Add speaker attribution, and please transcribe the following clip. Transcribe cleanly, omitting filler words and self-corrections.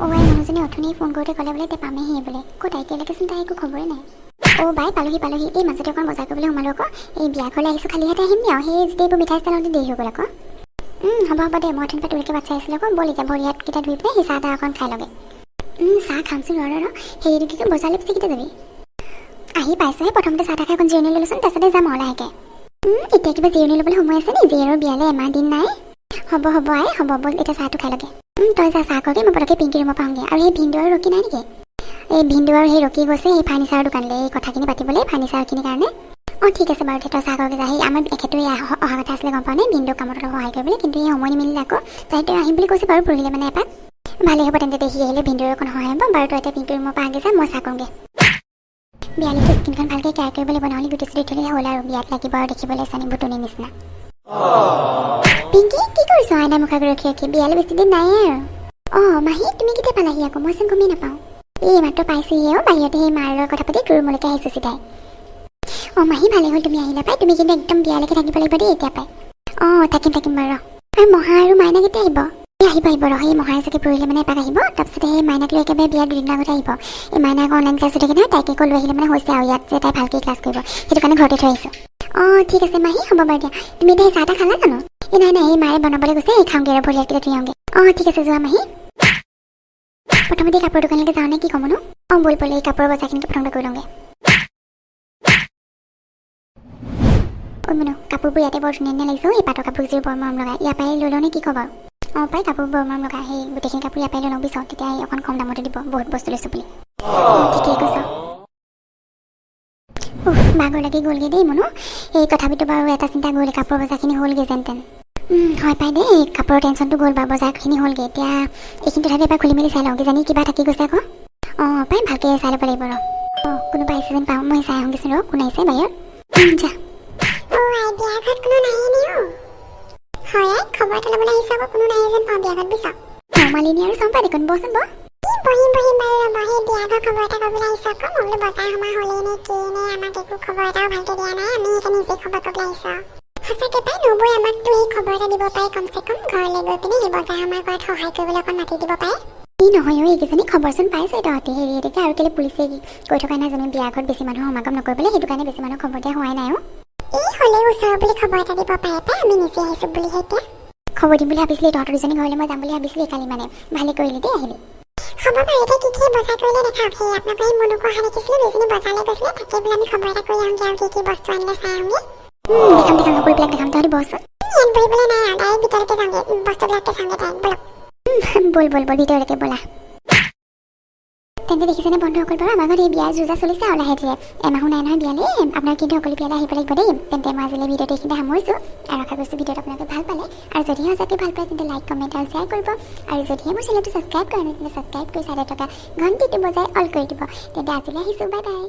Speaker 1: অ' আই, মানুহজনী অথনি ফোন কৰোঁতে ক'লে বোলে এতিয়া পামেহি বোলে। ক'ত এতিয়ালৈকেচোন তাই একো খবৰেই নাই। অ' বাই, পালোহি পালোহি। এই মাজতে অকণ বজাৰ কৰিবলৈ সোমালোঁ আকৌ। এই বিয়া ঘৰলৈ আহিছোঁ, খালী হাতে আহিম নি আৰু? সেই যেতিয়া এইবোৰ মিঠাই চিঠাই লওঁতে দেৰি হৈ গ'ল আকৌ। হ'ব হ'ব দে। মই অথনিৰ পৰা তোলৈকে বাট চাই আছিলোঁ আকৌ। ব'ল, এতিয়া ভৰি হাতকেইটা ধুই পেলাই সেই চাহ তাহ অকণ খাই লগে। চাহ খামচোন। ৰ ৰ ৰ, হেৰি, কি কয়, বজাৰলৈ পিছে কেতিয়া যাবি? আহি পাইছোহে, প্ৰথমতে চাহ তাহ খাই অকণ জিৰণি ল'লোচোন, তাৰপিছতে যাম আৰু লাহেকৈ। এতিয়া কিবা জিৰণি ল'বলৈ সময় আছে নি? জীয়েৰৰ বিয়ালৈ এমাহ দিন নাই। হ'ব হ'ব আই, হ'ব। ব'ল, এতিয়া চাহটো খাই লগে। তই যা, চাহ কৰগে। মই পটককৈ পিংকি ৰুমৰ পৰা আহোঁগৈ। আৰু সেই ভিনদেউ আৰু ৰকি নাই নেকি? এই ভিনদেউ আৰু সেই ৰকি গৈছে সেই ফাৰ্নিচাৰৰ দোকানলৈ, এই কথাখিনি পাতিবলৈ ফাৰ্নিচাৰখিনিৰ কাৰণে। অঁ, ঠিক আছে বাৰু দে, তই চাহ কৰগে যা। সেই আমাৰ এখেতো এই অহা কথা আছিলে, গম পাৱ নে? ভিনদেউ কামত অলপ সহায় কৰিবলৈ, কিন্তু এই সময় নিমিলিলে আকৌ। তাই তেওঁ আহিম বুলি কৈছে বাৰু পৰহিলে মানে এপাক। ভালেই হ'ব তেন্তে, দেখি আহিলে ভিনদেউৰ অকণ সহায় হ'ব। বাৰু, তই এতিয়া পিংকি ৰুমৰ পৰা আহগে যা, মই চাহ কৰোঁগৈ। বিয়ালৈতো স্কিনখন ভালকৈ কেয়াৰ কৰিব লাগিব, নহ'লে গুটি চুটি থ'লে হ'ল আৰু বিয়াত লাগিব আৰু দেখিবলৈ চানি ভুটুনিৰ নিচিনা। পিংকি, কি কৰিছ আইনা মুখ আগত ৰখি ৰখি? বিয়ালৈ বেছি দিন নাই আৰু। অঁ মাহী, তুমি কেতিয়া পালাহি আকৌ? মইচোন গমেই নাপাওঁ। এই মাত্ৰ পাইছোহি অ'। বাহিৰতে সেই মাৰ লগত কথা পাতি তোৰ ৰুমলৈকে আহিছোঁ চিধাই। অঁ মাহী, ভালেই হ'ল তুমি আহিলা পাই। তুমি কিন্তু একদম বিয়ালৈকে থাকিব লাগিব দেই এতিয়া পাই। অঁ, থাকিম থাকিম বাৰু। আৰু মহা আৰু মাইনা কেতিয়া আহিব? এই আহিব আহিব ৰ। সেই মহাই চাগে পৰহিলে মানে এপাক আহিব। তাৰপিছতে সেই মাইনাক লৈ একেবাৰে বিয়াৰ দুদিনৰ আগতে আহিব। এই মাইনাক অনলাইন ক্লাছ হৈ থাকে নহয়, তাইকে আকৌ লৈ আহিলে মানে হৈছে আৰু ইয়াত যে তাই ভালকৈ ক্লাছ কৰিব, সেইটো কাৰণে ঘৰতে থৈ আহিছোঁ। অঁ, ঠিক আছে মাহী, হ'ব বাৰু দিয়া। তুমি এতিয়া সেই চাহ তাহ খালা জানো? এই নাই নাই, এই মায়ে বনাবলৈ গৈছে। এই খাওঁগৈ আৰু, ভৰি হাতকেইটা ধুই আহোঁগৈ। অঁ, ঠিক আছে, যোৱা মাহী। প্ৰথমতে কাপোৰ দোকানলৈকে যাওঁ নে কি ক'মনো? অঁ, ব'ল ব'ল, এই কাপোৰৰ বজাৰখিনিকে প্ৰথমতে কৰি লওঁগৈ। ঐ মনো, কাপোৰবোৰ ইয়াতে বৰ ধুনীয়া ধুনীয়া লাগিছে অ'। এই পাটৰ কাপোৰযোৰ বৰ মৰম লগা। ইয়াৰ পৰাই লৈ লওঁ নে কি কওঁ বাৰু? অঁ পাই, কাপোৰ বৰ মৰম লগা। সেই গোটেইখিনি কাপোৰ ইয়াৰ পৰাই লৈ লওঁ বুজিছ, তেতিয়া এই অকণ কম দামতে দিব, বহুত বস্তু লৈছোঁ বুলি। অঁ, ঠিকেই কৈছ। উফ, ভাগৰ লাগি গ'লগৈ দেই মনো। এই তথাপিতো বাৰু এটা চিন্তা গ'ল, কাপোৰ বজাৰখিনি হ'লগৈ যেন তেন। হয় পাই দেই, এই কাপোৰৰ টেনশ্যনটো গ'ল বাৰু, বজাৰখিনি হ'লগৈ। এতিয়া এইখিনি তথাপি এবাৰ খুলি মেলি চাই লওঁ, কিজানি কিবা থাকি গৈছে আকৌ। অঁ পাই, ভালকৈ চাই ল'ব লাগিব ৰ। অঁ, কোনোবা আহিছে যেন পাওঁ, মই চাই আহোঁগৈচোন ৰ, কোন আহিছে বাহিৰত। যা।
Speaker 2: অ' আই, বিয়া ঘৰত কোনো নাহে নি অ'? হয় আই, খবৰ এটা ল'বলৈ আহিছোঁ আকৌ, কোনো নাহে যেন পাওঁ বিয়া ঘৰত বুজিছ।
Speaker 1: অঁ মালিনী আৰু চম্পা দেখোন, বহচোন বহ।
Speaker 2: কি বহিম বহিম বাৰু, ৰ'ব, সেই বিয়া ঘৰ খবৰ এটা কৰিবলৈ আহিছোঁ আকৌ। মই বোলো বজাৰ সমাৰ হ'লেই নে কি নে, আমাক একো খবৰ এটাও ভালকৈ দিয়া নাই, আমি সেইকাৰণে নিজে খবৰ কৰিবলৈ আহিছোঁ আৰু। সঁচাকৈ পাই নবৌৱে আমাকতো সেই খবৰ এটা দিব পাৰে, কমচে কম ঘৰলৈ গৈ পিনে সেই বজাৰ সমাৰ কৰাত সহায় কৰিবলৈ অকণ মাতি দিব পাৰে।
Speaker 1: ই নহয় অ', এইকেইজনী খবৰচোন পাইছে তহঁতি। হেৰি, এতেকে আৰু কেলৈ পুলিচে কৈ থকা নাই জানো বিয়া ঘৰত বেছি মানুহ সমাগম নকৰিবলৈ? সেইটো কাৰণে বেছি মানুহক খবৰ দিয়া হোৱাই নাই অ'।
Speaker 2: এই হ'লেও ওচৰৰ বুলি খবৰ এটা দিব পাৰে পাই, আমি নিজে আহিছোঁ বুলিহে এতিয়া।
Speaker 1: খবৰ দিম বুলি ভাবিছিলি, তহঁতৰ দুজনী ঘৰলৈ মই যাম বুলি ভাবিছিলো কালি মানে। ভালে কৰিলি দেই আহিলি।
Speaker 2: হ'ব বাৰু, এতিয়া কি কি বজাৰ কৰিলে দেখাওক। সেই আপোনালোকৰ সেই মনুকো অহা দেখিছিলোঁ, দুইজনী বজাৰলৈ গৈছিলে, তাকে বোলে আমি খবৰ এটা কৰি আহোঁগৈ আৰু কি কি বস্তু আনিলে চাই আহোঁগৈ।
Speaker 1: দেখাম দেখাম, সকলোবিলাক দেখাম, তহঁতি বহচোন।
Speaker 2: ইয়াত বহিবলৈ নাই আৰু, ডাইৰেক্ট ভিতৰলৈকে যাওঁগৈ, বস্তুবিলাককে চাওঁগৈ ডাইৰেক্ট, ব'লক।
Speaker 1: ব'ল ব'ল ব'ল, ভিতৰলৈকে ব'লা তেন্তে। দেখিছেনে বন্ধুসকল বাৰু, আমাৰ ঘৰত এই বিয়াৰ যো-জা চলিছে আৰু লাহে ধীৰে। এমাহো নাই নহয় বিয়ালৈ। আপোনাৰ কিন্তু সকলো বিয়ালৈ আহিব লাগিব দেই। তেন্তে মই আজিলৈ ভিডিঅ'টো এইখিনিতে সামৰিছোঁ আৰু আশা কৰিছোঁ ভিডিঅ'টো আপোনালোকে ভাল পালে। আৰু যদিহে সঁচাকৈ ভাল পায়, তেন্তে লাইক, কমেণ্ট আৰু শ্বেয়াৰ কৰিব। আৰু যদিহে মোৰ চেনেলটো ছাবস্ক্ৰাইব কৰা নাই, তেন্তে ছাবস্ক্ৰাইব কৰি চাইডত থকা ঘণ্টিটো বজাই অল কৰি দিব। তেন্তে আজিলৈ আহিছোঁ, বাই বাই।